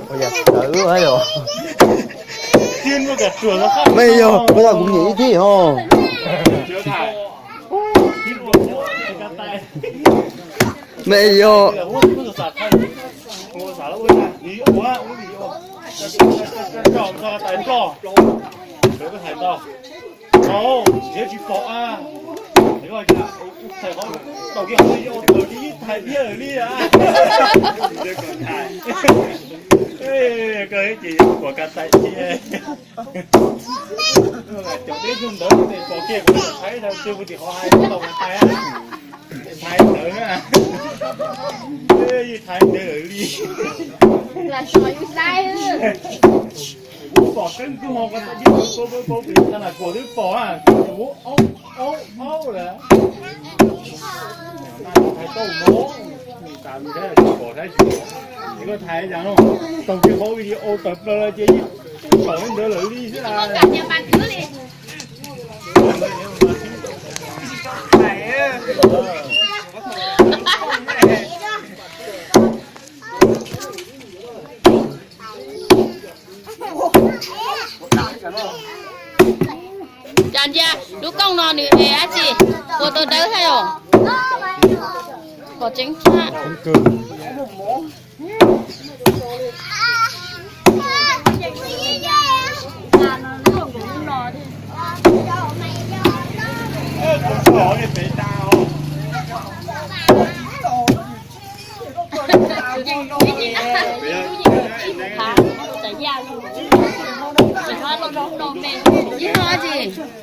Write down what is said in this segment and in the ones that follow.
Ua yog tawv yog. Mej yog, ua yog kuv nyiam ib tib ho. Mej yog. Tsis pom a. Thaum kiag ua tawm li ib thaiv thiab lawm li a. Koj ces yuav kuam ka tais thiab. Cov deb nyuag ntawd pom kiag kuv thaib tau twg kuv tim qhov hais tau thaib, thaib ntawd na. Yeej thaib ntawd lawm li. Pom kab nkauj ho ko tas dib pab pab pab pab pab tas las kuam twb pom a, kuv aub aub aub lawm. Thaij tau no, tas tsis pom saib tsis pom. Es koj thaij cas no, tau kiag qhov video tawm plaws lawm ces yeej pom li ntawd lawm li xwb. Cas ntsia lub kooj no nws es dab tsi? Ua tau dawb thiab os. Pom tseeb tshaj.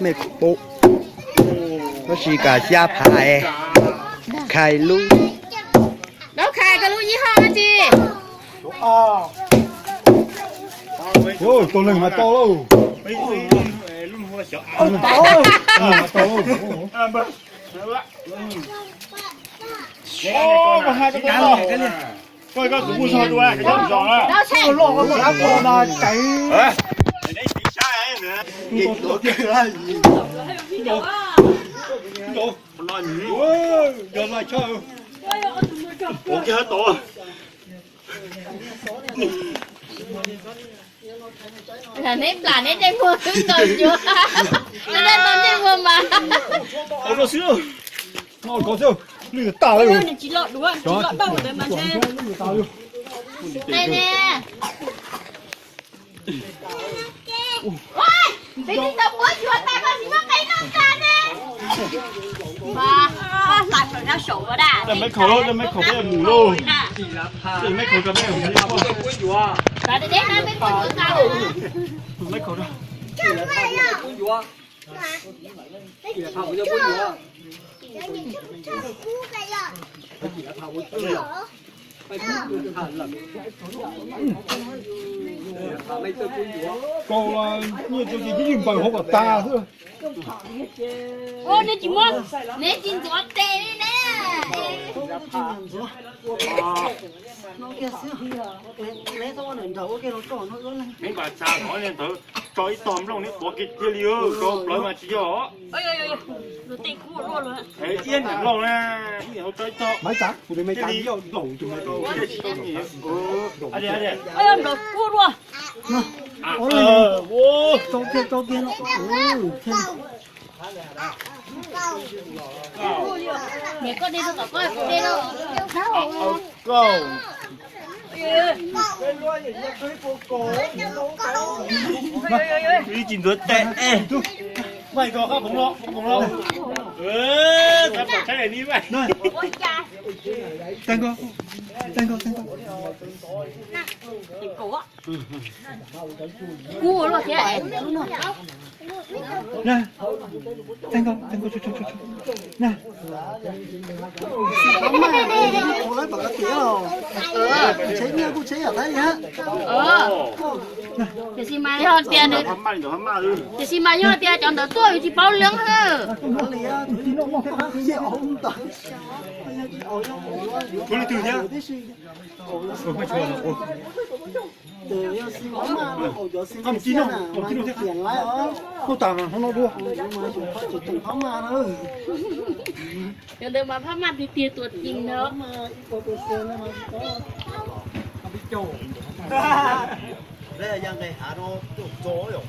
Mej kuv pub, tab sis kam xya phav es khai lub. Dab khai koj lub ib hoj dab tsi? Tau leeg mas tau lauj. Tau lauj. Koj, koj tus mus so dua, koj zos na. Ua kiag hab tod. Neb plam neb ntsej muag kub nkaus cuav, neb ntsej muag mas. Lwj tas lawm. Nws tsis los duav, tsis los dauj ntawd mas ntshe. Neb ne. Peb tsis tau puab yuav tas koj tsis muaj qe noj tas ne. Hlais plaws sab saum ua dab. Coj Maiv Khaum lauj, coj Maiv Khaum peb mus lauj. Coj Maiv Khaum coj peb mus lauj. Maiv Khaum. Koj nyiaj rau ces twb ywg npaws hauv kom tag xwb. Neb tsis muab, neb tsis ntxuav tes li ne. Neb npam tsa qhov ntawd tso ib tog nplooj neb tuav kiag cia li, tso plawv mas tsis yog. Iab nplooj na, ib hauv tso ib tog. Maiv tas, kuv tus me tas ib yam nplaum tus me tas. Tso kiag, tso kiag no. Niam koj de rau tom koj, kuv de rau. Ib tsis ntxuav tes. Maj ko qab khoom los, khoom los. Tag nko, tag nko, tag nko. Kub ua luaj thiab. Na, tag nko, tag nko, tso, tso, tso, tso. Na. Kuv lawv pom tiav los. Tsheb nyiaj kuj tsheb yam qab li hab. Tiam sis mas yog tias, tiam sis mas yog tias cov ntawd tuaj yus tsis paub leej hab. Koj li twg thiab? Koj tas mas hnub no dua. Cov ntawd mas phab maj tiag tiag tuam ceem ntawd. Caug. Yog nqe hav no caum txog yom.